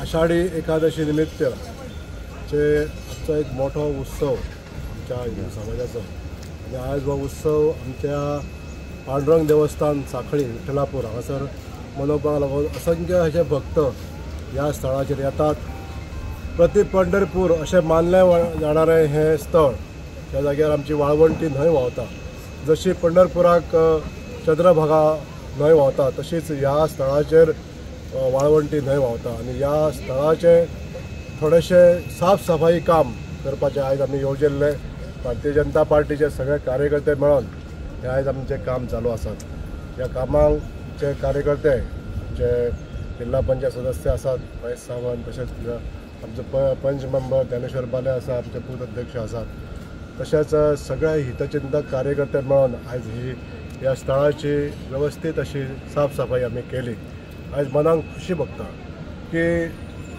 आषाढी एकादशी निमित्त चे आमचो एक मोठो उत्सव आमच्या हिंदू समाजाचो आनी आयज हो उत्सव आमच्या पांडुरंग देवस्थान सांखळी विठ्ठलापूर हांगासर मनोवपाक लागून असंख्य अशे भक्त ह्या स्थळाचेर येतात। प्रति पंढरपूर अशें मानलें जाणारें हें स्थळ, त्या जाग्यार आमची वाळवंटी न्हंय व्हांवता। जशी पंढरपुराक चंद्रभागा न्हंय व्हांवता तशीच ह्या स्थळाचेर वाळवंटी न्हंय व्हांवता आनी ह्या स्थळाचें थोडेशें साफ सफाई काम करपाचें आयज आमी येवजिल्लें। भारतीय जनता पार्टीचे सगळे कार्यकर्ते मेळून हे आयज आमचें काम चालू आसात। ह्या कामाक जे कार्यकर्ते आमचे जिल्हा पंचायत सदस्य आसात महेश सावंत, तशेंच आमचे पंच मेंबर ज्ञानेश्वर बाले आसा, आमचे बूथ अध्यक्ष आसात, तशेंच सगळे हितचिंतक कार्यकर्ते मेळून आयज ही ह्या स्थळाची वेवस्थीत अशी साफ सफाई आमी केली। आयज मनाक खुशी भोगता की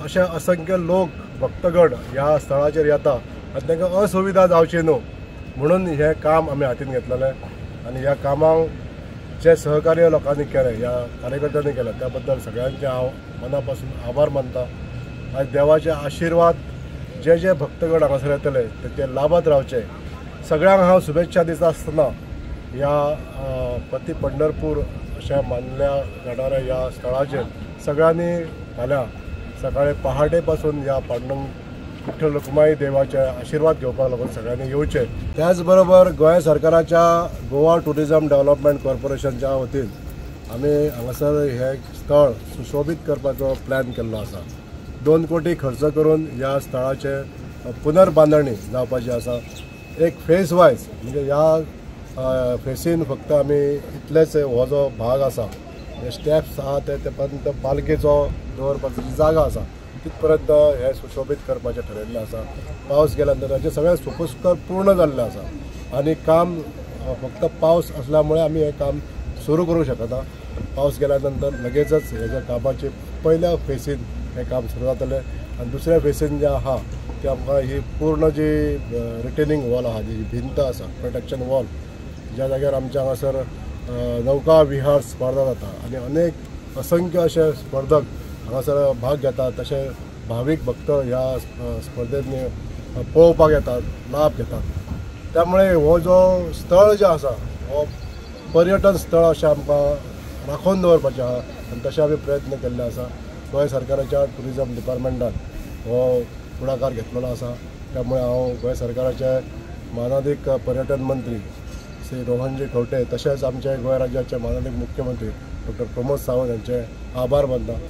अशे असंख्य लोक भक्तगण ह्या स्थळाचेर येता आनी तांकां असुविधा जावची न्हू म्हणून हें काम आमी हातीन घेतलेलें आनी ह्या कामाक जे सहकार्य लोकांनी केलें, ह्या कार्यकर्त्यांनी केलें, त्या बद्दल सगळ्यांचे हांव मना पासून आभार मानता। आयज देवाचे आशिर्वाद जे जे भक्तगण हांगासर येतले तेचे लाभात रावचे। सगळ्यांक हांव शुभेच्छा दिता आसतना ह्या प्रति पंढरपूर अशें मानल्या जाणाऱ्या ह्या स्थळाचेर सगळ्यांनी फाल्यां सकाळी पहाटे पासून ह्या पांडुरंग विठ्ठल रखुमाई देवाचे आशिर्वाद घेवपाक लागून सगळ्यांनी येवचे। त्याच बरोबर गोंय सरकाराच्या गोवा टुरिजम डेव्हलपमेंट कॉर्पोरेशनच्या वतीन आमी हांगासर हें स्थळ सुशोबीत करपाचो प्लॅन केल्लो आसा। 2 कोटी खर्च करून ह्या स्थळाचें पुनर्बांदणी जावपाची आसा। एक फेज वायज म्हणजे ह्या फेसीन फक्त आमी इतलेच हो जो भाग आसा, हे स्टेप्स आहा ते पर्यंत पालखेचो दवरपाची जी जागा आसा तितपर्यंत हे सुशोबीत करपाचें ठरयल्लें आसा। पावस गेल्या नंतर ताचें सगळें सोपस्कर पूर्ण जाल्लें आसा आनी काम फक्त पावस असल्यामुळे आमी हें काम सुरू करूंक शकना। पावस गेल्या नंतर लगेचच हेज्या कामाचे पयल्या फेसीन हें काम सुरू जातलें आनी दुसऱ्या फेसीन जें आहा ते आमकां ही पूर्ण जी रिटेनिंग वॉल आहा, जी भिंत आसा प्रोटेक्शन वॉल, ज्या जाग्यार आमच्या हांगासर नौका विहार स्पर्धा जाता आनी अनेक असंख्य अशे स्पर्धक हांगासर भाग घेतात, तशें भावीक भक्त ह्या स्पर्धेंत पळोवपाक येतात, लाभ घेतात। त्यामुळे हो जो स्थळ जें आसा हो पर्यटन स्थळ अशें आमकां राखून दवरपाचें आहा आनी तशें आमी प्रयत्न केल्ले आसा। गोंय सरकाराच्या टुरिजम डिपार्टमेंटान हो फुडाकार घेतलेलो आसा। त्यामुळे हांव गोंय सरकाराचे मानादीक पर्यटन मंत्री श्री रोहनजी खंवटे तशेंच आमचे गोंय राज्याचे मानादीक मुख्यमंत्री डॉक्टर प्रमोद सावंत हांचे आभार मानता।